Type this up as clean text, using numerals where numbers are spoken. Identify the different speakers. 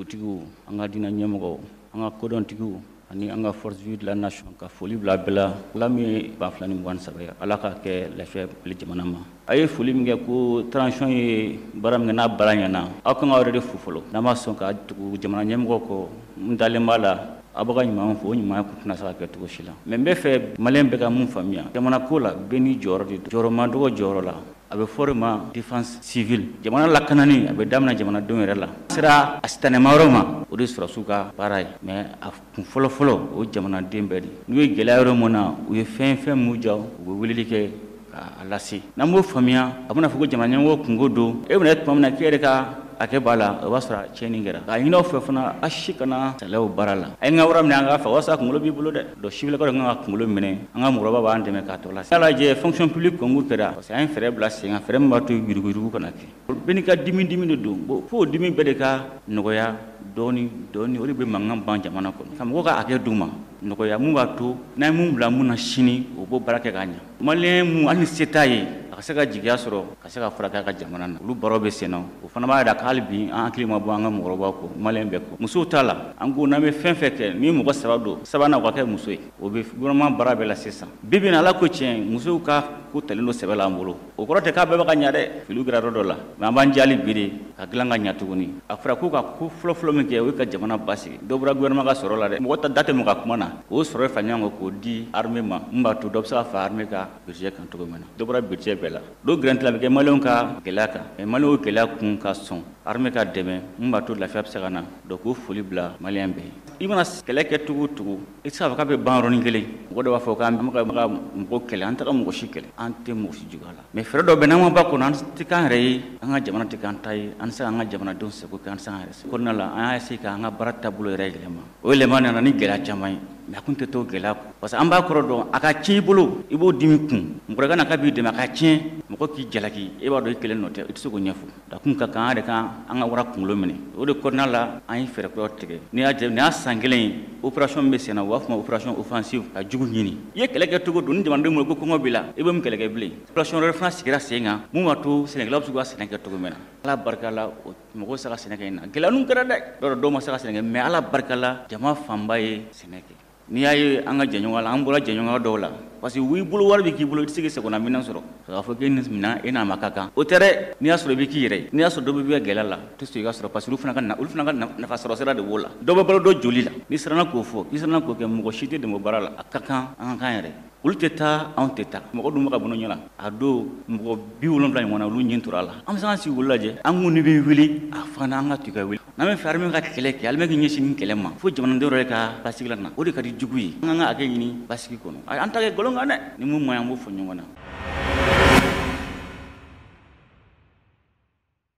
Speaker 1: Dugutigiw, an ka diinɛ ɲɛmɔgɔw, an ka kodɔntigiw ani an ka force vive de la nation, ka foli bila bɛɛ la. Ala min ye 2023 ye, Ala ka kɛ lafiya ye jamana ma. A ye foli min kɛ ko transition ye baara min kɛ, n'a baara ɲɛna, aw kan k'aw yɛrɛ de fo fɔlɔ. N'an ma sɔn ka tugu jamana ɲɛmɔgɔ kɔ, n dalen b'a la aw bɛ ka ɲuman fɔ, o ɲuman kun tɛna se ka kɛ cogo si la. Mais n bɛ fɛ maliyɛn bɛɛ ka mun faamuya jamana ko la, bɛɛ n'i jɔyɔrɔ de don. Jɔyɔrɔ man dɔgɔ jɔyɔrɔ la. A bɛ fɔ de ma défense civile. Jamana lakanani a bɛ daminɛ jamanadenw yɛrɛ la. Sera a sitanɛma yɔrɔ ma, o de ye sɔrɔdasiw ka baara ye. Mais a kun fɔlɔ-fɔlɔ, o ye jamanaden bɛɛ de ye. N'u ye gɛlɛya yɔrɔ mun na, u ye fɛn mun ja, u bɛ weleli kɛ k'a lase. N'an m'o faamuya, a bɛna fɔ ko jamana ɲɛmɔgɔ kungo don. E bɛna tuma min na k'e yɛrɛ ka hakɛ b'a la, o b'a sɔrɔ tiɲɛni kɛra. K'a ɲini aw fɛ fana, a si kana saliya o baara la. A ye n ka wara minɛ, an k'a faga, o y'a sɔrɔ a kunkolo b'i bolo dɛ. Donc sivilakaw de kan ka kunkolo minɛ, an ka mɔgɔkɔrɔba b'an dɛmɛ k'a tɔ lase. N'a lajɛ fonction publique concours kɛra, parce que an ye fɛɛrɛ bila sen kan, fɛɛrɛ min b'a to yuruguyurugu kana kɛ. Bɛɛ n'i ka dimi dimi de don. Bon, fo dimi bɛɛ de ka nɔgɔya dɔɔni dɔɔni, o de bɛ mankan ban jamana kɔnɔ. Ka mɔgɔw ka hakɛ d'u ma, nɔgɔya mun b'a to n'an ye mun bila mun na sini, o b'o baara kɛ k'a ɲɛ. Maliyɛn mun hali ni se t'a ye, a ka se ka jigiya sɔrɔ ka se ka furakɛ a ka jamana na. Olu baaraw bɛ sen na. O fana b'a jira k'hali bi an hakili ma bɔ an ka mɔgɔkɔrɔbaw kɔ, maliyɛn bɛɛ kɔ. Musow t'a la, an ko n'an bɛ fɛn fɛn kɛ, ni mɔgɔ 3 don, sabanan o ka kɛ muso ye. O bɛ gouvernement baara bɛɛ la sisan. Bi bi in na, Ala ko tiɲɛ, musow ka ko talen don sɛbɛ la an bolo. O kɔrɔ tɛ k'a bɛɛ bɛ ka ɲɛ dɛ, filiw kɛra yɔrɔ dɔ la. Mais an b'an jɛ hali bi de ka dilan ka ɲɛ tuguni. A fɔra ko ka ko fɔlɔ-fɔlɔ min kɛ, o ye ka jamana basigi. Dɔ bɔra gouvernement ka sɔrɔ la dɛ. Mɔgɔ ta da tɛ mɔgɔ ka kuma na. O sɔrɔ fara ɲɔgɔn kan k'o di armée ma, mun b'a to dɔ bɛ se ka fara armée ka budget kan cogo min na. Dɔ bɔra budget bɛɛ la. Dɔw gɛrɛntɛ la bɛ kɛ maliyɛnw ka gɛlɛya kan. Mais maliyɛnw gɛlɛya kun ka sɔn armée ka dɛmɛ, mun b'a to lafiya bɛ se ka na. Donc k'o foli bila maliyɛn bɛɛ ye. I mana kɛlɛ kɛ cogo o cogo, i tɛ se k'a fɔ k'a bɛ ban yɔrɔnin kelen. Mɔgɔ dɔ b'a fɔ k'an bɛ ka mɔgɔ kɛlɛ, an tɛ ka mɔgɔ si kɛlɛ, an tɛ mɔgɔ si juguya la. Mais fɛɛrɛ dɔ bɛ n'an ma ba kɔnɔ, an tɛ k'an yɛrɛ ye, an ka jamana tɛ k'an ta ye, an tɛ se k'an ka jamanadenw sago kɛ, an tɛ se k'an yɛrɛ sago. Kɔnɔna la, an y'a essayer k'an ka baara taabolo yɛrɛ yɛlɛma. O yɛlɛma nana ni gɛlɛya caman ye, mais a kun tɛ to gɛlɛya kɔ. Parce que an b'a kɔrɔ dɔn, a ka tiɲɛ i bolo, i b'o dimi kun. Mɔgɔ wɛrɛ ka na k'a b'i dɛmɛ, a ka tiɲɛ, mɔgɔ k'i jalaki, e b'a dɔn i kelen nɔ tɛ, i tɛ se k'o ɲɛfɔ. A kun ka kan an yɛrɛ ka an ka wara kunkolo minɛ. O de kɔnɔna la, an ye fɛɛrɛ kuraw tigɛ. N'i y'a jate, nin y'a san kelen ye, opération min bɛ sen na, u b'a fɔ ma opération offensive, ka jugu ɲini. I ye kɛlɛ kɛ cogo don, ni jamanadenw bolo ko kɔngɔ b'i la, i bɛ mun kɛlɛ kɛ bilen? Opération wɛrɛ fana sigira sen kan, mun b'a to sɛnɛkɛlaw bɛ se k'u ka sɛnɛ kɛ cogo min na. Ala barika la, mɔgɔw sera ka sɛnɛ kɛ nin na. Gɛlɛya ninnu kɛra dɛ. Dɔw ma se ka sɛnɛ kɛ, mais Ala barika la, jama fanba ye sɛnɛ kɛ. N'i y'a ye an ka jɛɲɔgɔn la, an bɔra jɛɲɔgɔnya dɔw la, parce que u bolo wari bɛ k'i bolo, i tɛ se k'i sagona minɛn sɔrɔ. K'a fɔ k'e ni minɛn e n'a ma ka kan, o tɛ dɛ. N'i y'a sɔrɔ i bɛ k'i yɛrɛ ye, n'i y'a sɔrɔ dɔ bɛ gɛlɛya la, i tɛ sɔn i ka sɔrɔ, parce que olu fana ka nafa sɔrɔ sira de b'o la. Dɔ bɛ balo dɔ joli la. N'i siranna k'o fɔ, n'i siranna k'o kɛ, mɔgɔ si tɛ dɛmɛ o baara la. A ka kan an ka k'an yɛrɛ. Olu tɛ taa, anw tɛ taa. Mɔgɔ dun bɛ ka bɔ ɲɛ la. A don mɔgɔ 70 ɲɔgɔn na, olu ɲin tora a la. An bɛ se k'an sigi k'olu lajɛ. An kun ni bɛ wuli, a fana an ka tu ka wuli. N'an bɛ fɛ armée ka kɛlɛ kɛ, armée k'i ɲɛsin nin kɛlɛ ma, fo jamanadenw yɛrɛ ka basigi la na. O de ka di jugu ye. An ka hakɛ ɲini basigi kɔnɔ. An ta kɛ nkalon kan dɛ. Ni mun man ɲi, an b'o fɔ ɲɔgɔn na.